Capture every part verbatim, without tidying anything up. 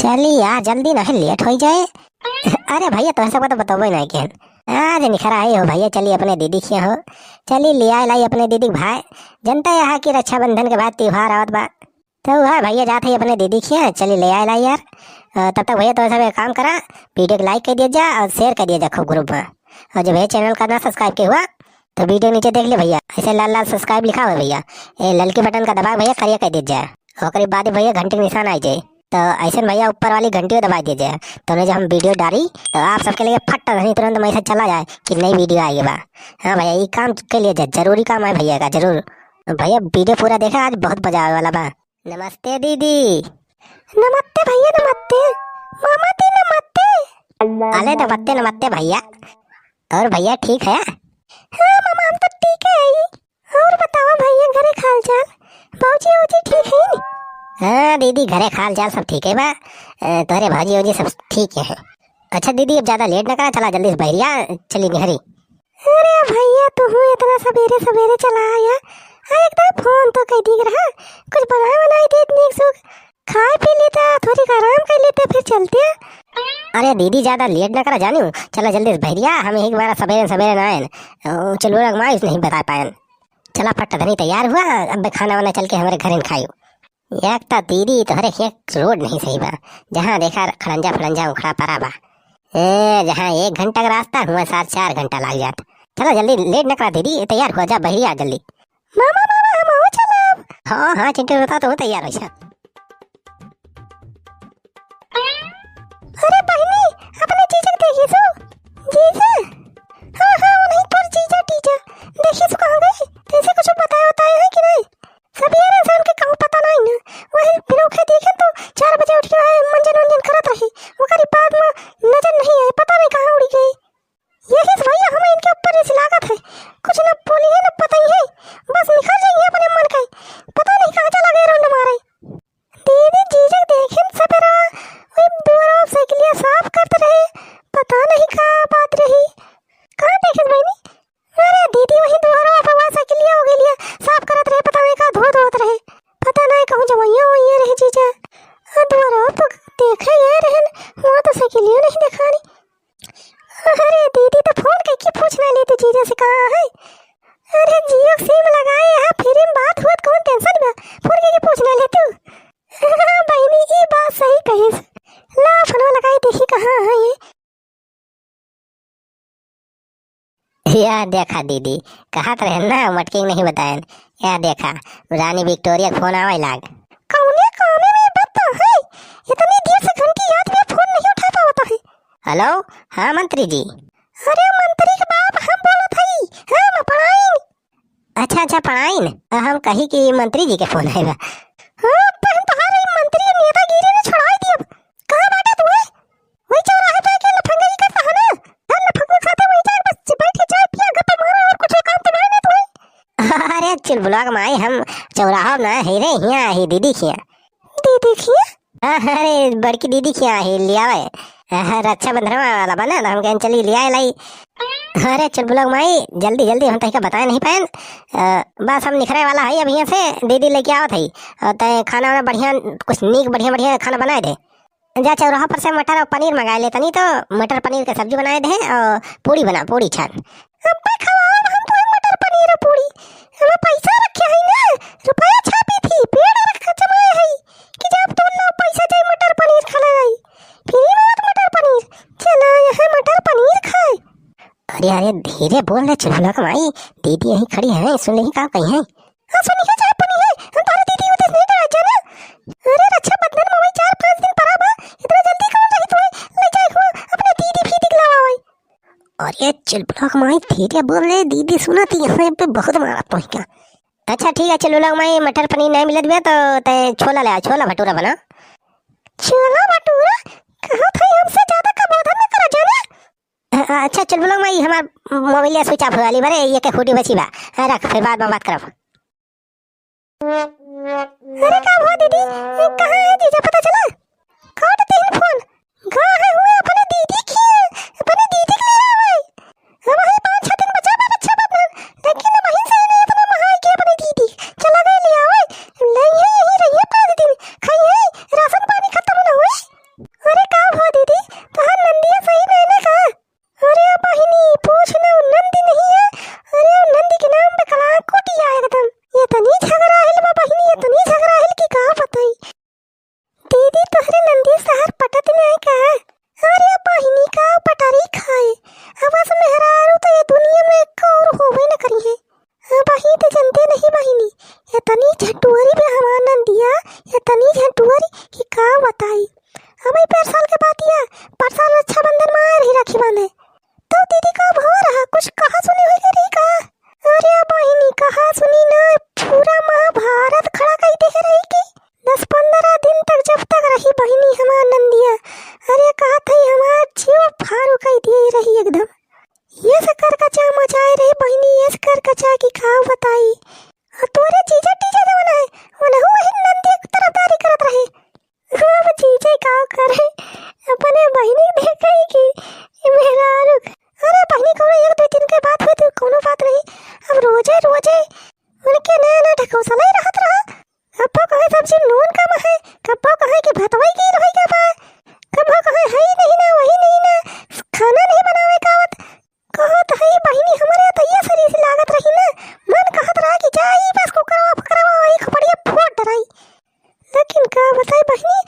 चली यार, जल्दी नहीं, लेट होइ जाए। अरे भइया, तोहरे सबका तो बतौबे नहीं केन। आज निखरा आई हो भइया, चली अपने दीदी खिया हो। चली लियाए लाई अपने दीदी के भाई। जनता यहाँ कि रक्षाबंधन के बाद त्योहार आवत बा। तो वह भइया जात है अपने दीदी खिया, चली लियाए लाई यार। अ, तब तक भइया तोहरे सब एक काम करा, video के like कर दिया जा और share कर दिया जा खूब group में। और जो भइया channel का ना subscribe के हुआ, तो video नीचे देख ले भइया, ऐसे लाल लाल subscribe लिखा हुआ है भइया, ये ललकी button का दबा भइया, करिया कर दिया जाए। ओकरे बाद भइया घंटी के निशान आ जाए। तो ऐसे भइया ऊपर वाली घंटी दबा दिया जाए, तो उन्हें जब हम video डाली तो आप सबके लिए फट नहीं तुरंत मैसेज चला जाए कि नई video आई बा। हाँ भइया, ये काम के लिए जा-, जरूरी काम है भइया का, जरूर। भइया video पूरा देखा, आज बहुत मजा आवे वाला बा। नमस्ते दीदी। नमस्ते भइया, नमस्ते। मामा दी नमस्ते। अरे नमस्ते, नमस्ते भइया। और भइया ठीक है? हाँ मामा, हम तो ठीक है। और बतावा भइया, घरे क हाल चाल? भौजी, भौजी ठीक है? हाँ दीदी, घरे क हाल चाल सब ठीक है बा। अ, तोहरे भौजी, भौजी सब ठीक है। अच्छा दीदी, अब ज्यादा लेट ना करा, चला जल्दी से बहरिया चली निहरी। अरे भइया, तू हूँ इतना सबेरे सबेरे चला आया, आ एकदम फोन तो कई दी रहा, कुछ बनाए बनाए देत नीक सुख, खाए पी लेता, थोड़ी आराम कर लेता, फिर चलते। अरे दीदी, ज्यादा लेट ना करा जानियो, चला जल्दी से बहरिया, हम एक बार सबेरे सबेरे ना आयन, चलो रगमाइस नहीं बता पायन। चला फट धनी तैयार हुआ, अब खाना वाना चल के हमरे घरे खायो। एक तो दीदी तोहरे एक रोड नहीं सही बा, जहाँ देखा खड़ंजा फड़ंजा उखड़ा पड़ा बा। ए, जहाँ एक घंटा का रास्ता, हुआ सात चार घंटा लाग जात। चला जल्दी, लेट न करा दीदी, तैयार हुआ जा, बहरी आ जल्दी। मामा, मामा, हम आओ चलब। हाँ, हाँ, चिंटू, बता तो तैयार हो जा। अरे बहिनी, अपने जीजा के देखी सो? जीजा? हाँ, हाँ, वो नहीं तोर जीजा, जीजा। देखी सो कहाँ गए? तैसे कुछ बताए, बताए है कि नहीं? सबेरे से उनके कहूँ पता नहीं ना। वही बिनौखे देखे तो चार बजे उठ के आए, मंजन वंजन करत रही। ओकरी बाद में नजर नहीं आए, पता नहीं कहाँ उड़ी गई। यही से भइया हमें इनके ऊपर रिस लागत है। कुछ न बोली है, न बताई है। बस निकल जाइए अपने मन के। पता नहीं कहाँ चला गए रंड मारे। दीदी जीजा देखे सबेरा, वही दुआरा साइकिलिया साफ करत रहे। पता नहीं का बात रही। कहाँ देखे बहिनी? अरे दीदी, वही दुआरा पे वहाँ साइकिलिया हो गइलिया, साफ करत रहे, पता नहीं का धोत होत रहे, पता नहीं कहूँ जवइया वइया रहे जीजा। आ दुआरा पे देखे ये रहन, वहाँ तो साइकिलिया नहीं देखानी। अरे दीदी, तो फोन करके पूछ ना लेते जीजा से कहाँ है। अरे जियो सिम लगाए हैं, फ्री में बात हुआ, कौन टेंशन बा, फोन करके पूछ ना लेते। बहिनी, ई बात सही कहिस। ला फोनवा लगाई, देखी कहाँ है ये। या देखा दीदी, कहत रहे ना, मटकी नहीं बतायन। या देखा, रानी विक्टोरिया के फोन आवे लाग। कौने कामे में बत्ता है? इतनी देर से घंटी याद में फोन नहीं उठा पावत है। हेलो, हाँ मंत्री जी। अरे मंत्री के बाप, हम बोलत हई, हम पढ़ाई। अच्छा, अच्छा, पढ़ाइन। हम कही कि मंत्री जी के फोन आइल बा। हाँ, तो हम तोहार ई मंत्री नेतागिरी ने छोड़ाई दियब। कहाँ बाटे तू, हैं? वही चौराहे पे के लफंगरी करता है ना? हर लफंगों के साथे वही जाए, बस बैठ के चाय पिया, गप्पे मारा, और कुछ काम तो नहीं ना तू, हैं? अरे चुलबुलवा के माई, हम चौराहा ना है रे, हियाँ है दीदी खिया। दीदी खिया? हाँ, अरे, बड़की दीदी खिया ही लियावे। हाँ, रक्षाबंधन वाला बा ना, तो हम कहेन, "चली, लियाए लाई।" अरे, चुलबुलवा के माई, जल्दी, जल्दी, हम तहिका बताए नहीं पाएन। अ, बस हम निकरे वाला है अब हियाँ से, दीदी लेके आवत है। और तय खाना वाना बढ़िया, कुछ नीक बढ़िया, बढ़िया खाना बनाए दे। जा चौराहा पर से मटर और पनीर मंगाए ले तनी, तो मटर पनीर के सब्जी बनाए दे और पूड़ी बना, पूड़ी छान। अब्बे खवाओ हम तुम्हें मटर पनीर और पूड़ी। हमें पैसा रखे है ना, रुपया छापी थी, पेड़ रख जमाए है कि जब तुम लोग पैसा जाए मटर पनीर खा ले। फ्री में मत मटर पनीर, चला यहाँ मटर पनीर खाए। अरे, अरे, धीरे बोल रे चुलबुलवा के माई, दीदी यहीं खड़ी है, सुन लेही का कही है। हाँ, सुनी है, चाहे पुनी है, हम तोहरे दीदी उदय नहीं डरा जाना। अरे, रक्षाबंधन में वही चार पाँच दिन पड़ा बा, इतना जल्दी कौन रही तुम्हें ले जाए हुआ अपने दीदी फीदी के लावा भाई। अरे चुलबुलवा के माई, धीरे बोल रे, दीदी सुनती है, यहाँ पे बहुत मारा तो है क्या। अच्छा ठीक है चुलबुलवा के माई, मटर पनीर नहीं मिलत बा तो तय छोला ले आ, छोला भटूरा बना। छोला भटूरा? कहा था हमसे ज्यादा का बोधन न करा जाने। अ-, अ-, अच्छा चुलबुलवा के माई, हमार मोबाइल switch off होवाली बरे, ये के खूटी बची बा। हाँ, रख, फिर बाद में बात करब। अरे का हुआ दीदी, कहाँ है जीजा, पता चला? काट देहिन फोन। गा है हुए अपने दीदी की, अपने दीदी के लिए आवे। हम वही पाँच छह दिन बचा बा रक्षाबंधन, लेकिन अब वहीं से नहीं इतना महाई के अपने दीदी चला गए ले आवे। नहीं है, यहीं रहिए पाँच दिन, खाइए, राशन पानी खत्म न हुए। ती तोहरे नंदी सहर पटत नहीं का? अरे बहिनी का पटरी खाए, अब अस मेहरारू तो ये दुनिया में एक और होवे न करी है। अब वही तो जनते नहीं बहिनी, इतनी झटुअरी बे हमार नंदिया, इतनी झटुअरी कि का बताई। अब ई परसाल के बात या, परसाल रक्षाबंधन में आए रही राखी बांधे, तो दीदी का भवा रहा, कुछ कहा सुनी हुई रही का? अरे बहिनी, कहा सुनी ना, पूरा महाभारत खड़ा कई दे रही कि दस पन्द्रह दिन तक जब तक रही बहिनी हमार नंदिया, अरे कहत है हमार जीव फारू कई दिए रही एकदम। ये से कर कचा मचाए रही बहिनी, ये से कर कचा की का बताई। और तोरे जीजा टीजा जवन है, उनहु वही नंदी की तरफदारी करत रहे। अब जीजे का करे, अपने बहिनी देखे कि ई मेहरारू। अरे बहिनी, कौनो एक दो दिन के बात हुई तो कौनो बात नहीं। अब रोजे रोजे उनके नया नया ढकौसला ही रहत रहा। कब्बो कहे सब्जी में नून कम है, कब्बो कहे कि भतवई गील होई गया बा, कब्बो कहे है ही नहीं ना, वही नहीं ना, खाना नहीं बनावे का आवत। कहत है बहिनी, हमरे तो ये शरीर से लागत रही ना, मन कहत रहा कि जाई बस कुकरवा फकरवा वही खपड़िया फोड़ डराई। लेकिन का बताई बहिनी,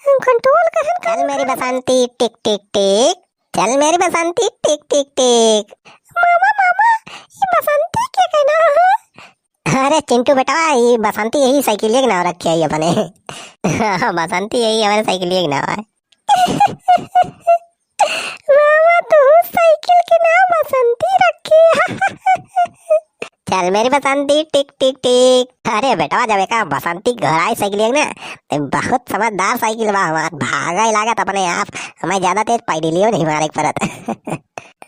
हम कंट्रोल करन का। चल मेरी बसंती टिक टिक टिक, चल मेरी बसंती टिक टिक टिक। मामा, मामा, ये बसंती के कहना है? अरे चिंटू बेटवा, ये बसंती यही साइकिलिया के नाम रखे है अपने। बसंती यही हमारे साइकिलिया के नाम है। मामा, तू साइकिल के नाम बसंती रखी है। चल मेरी बसंती टिक टिक टिक। अरे बेटवा, जब एका बसंती घर आई साइकिल एक ना, ते बहुत समझदार साइकिल बा हमार, भागा ही लागत अपने आप, हमें ज्यादा तेज पैडलियो नहीं मारे के पड़त।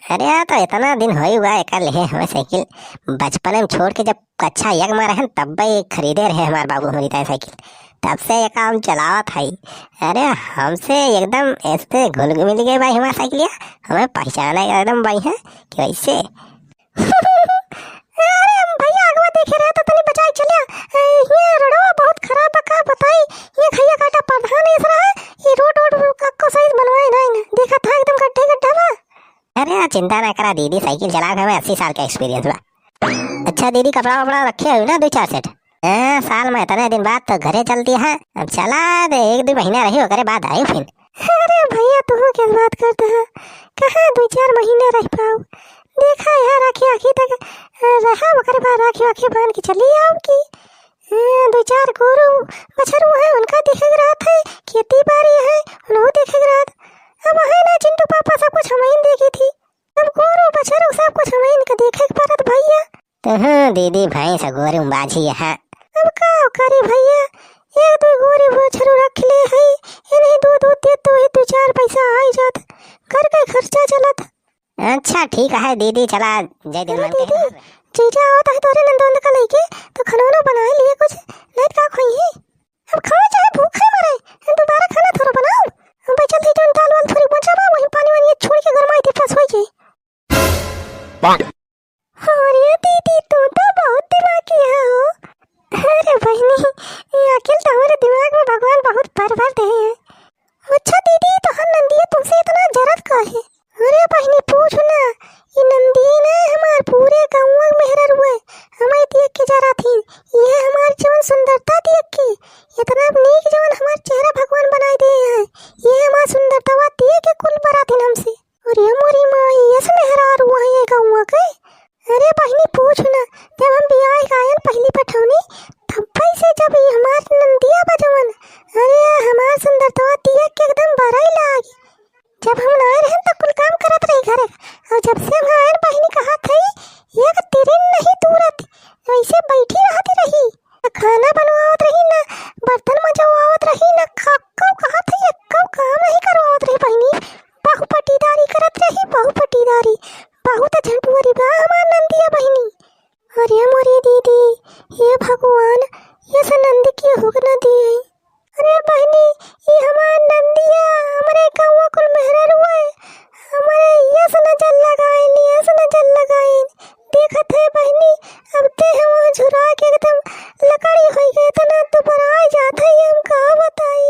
अरे यार, तो इतना दिन होई हुआ एका लेहे हमें साइकिल, बचपन में छोड़ के जब कक्षा एक में रहन तब ही खरीदे रहे हमार बाबू हमारी ताई साइकिल, तब से एका हम चलावत हई। अरे हमसे एकदम ऐसे घुल मिल गए भाई हमार साइकिलिया, हमें पहचाना एकदम भाई है कि वैसे। अरे हम भैया आगवा देखे रहे तो तनी बचाई चलिया। ए, ये रोडवा बहुत खराब बा, का बताई, ये खैया काटा प्रधान ऐसा रहा, ये रोड वोड कक्को सही बनवाए नहीं ना, देखा था एकदम गड्ढे गड्ढा बा। अरे यार, चिंता ना करा दीदी, साइकिल चला के हमें अस्सी साल का एक्सपीरियंस बा। अच्छा दीदी, कपड़ा वपड़ा रखे हो ना दो चार सेट? हाँ, साल में इतने दिन बाद तो घरे चलती है, अब चला दे, एक दो महीना रही, ओकरे बाद आयो फिर। अरे भैया, तू क्या बात करते हैं, कहाँ दो चार महीने रह पाओ? देखा यार, राखी आखी तक रहा, ओकरे बाद राखी आखी बांध के चली आओ की। हाँ, दो चार गोरू बछरू है, उनका देखे के रहत है, खेती बाड़ी है, उनको देखे के रहत। अब है ना चिंटू पापा, सब कुछ हम ही देखी थी। अब गोरू बछरू सब कुछ हम ही इनका देखे के पड़त भैया। तो हाँ दीदी, भैंस गोरू बाझी है। अब का करी भैया, एक दो गोरू बछरू रख ले है, इन्हें दूध दूध दे तो वही दो चार पैसा आई जात, घर का खर्चा चलत। अच्छा ठीक है दीदी, चला जय दिन अरे मन के। दीदी, जीजा आवत है तोरे नंदोंद का लेके, तो खाना वाना बना लिए कुछ, नहीं तो का खाई है? अब खाओ चाहे भूखे मरे, दोबारा खाना थोड़ा बनाओ। हम बचल थी जौन दाल वाल थोड़ी बचा बा, वही पानी वानी छोड़ के गरमाई दे, बस होई जाई। अरे दीदी, तू तो बहुत दिमागी हो। अरे बहिनी, ये अकिल तो हमारे दिमाग में भगवान बहुत भर भर दे हैं। अच्छा दीदी, तोहर नंदिया तुमसे इतना जरत का है? अरे बहिनी, पूछ ना, ये नंदी ना हमार पूरे गाँव में मेहरारू है, हमें देख के जरा थी, ये हमार जीवन सुंदरता देख के, इतना नीक जवन हमार चेहरा भगवान बनाए दिए हैं, ये हमार सुंदरता देख के कुल बरा थी हमसे। अरे मोरी माई, यस मेहरारू है ये गाँव के। अरे बहिनी पूछ ना, जब हम बियाह के आयल पहली पठौनी, तब से जब ये हमार नंदिया बजवन, अरे हमार सुंदरता देख के एकदम बरई लागी। जब हम ना रहन तो कुल काम करत रही घरे, और जब से हम आयल बहिनी कहत है, एक तिरिन नहीं तूरत, वैसे बैठी रहती रही, ना खाना बनवावत रही, ना बर्तन मजवावत रही, ना खक्कौ कहत है, एक्कौ काम नहीं करवावत रही बहिनी। बहु पटीदारी करत रही, बहु पटीदारी। बहुत झंटुअरी बा हमार नंदिया बहिनी। अरे मोरी दीदी, हे भगवान, ये से नंद के हुक न दिए। अरे बहिनी, ये हमार नंदिया, हमरे गाँव कुल मेहरारू है, हमरे यस नजर लगाइन, यस नजर लगाइन। देखत है बहिनी, अब ते हम झुरा के एकदम लकड़ी होई गए, इतना दुबराई जात है, हम का बताई।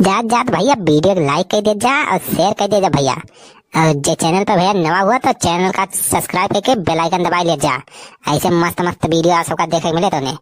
जात जात भइया video के like कइ दे जा और share कइ दे जा भइया। और जे channel पे भइया नवा हुआ तो channel का subscribe कइके bell icon दबाइ ले जा। ऐसे मस्त मस्त video आप सबका देखे के मिले तोने।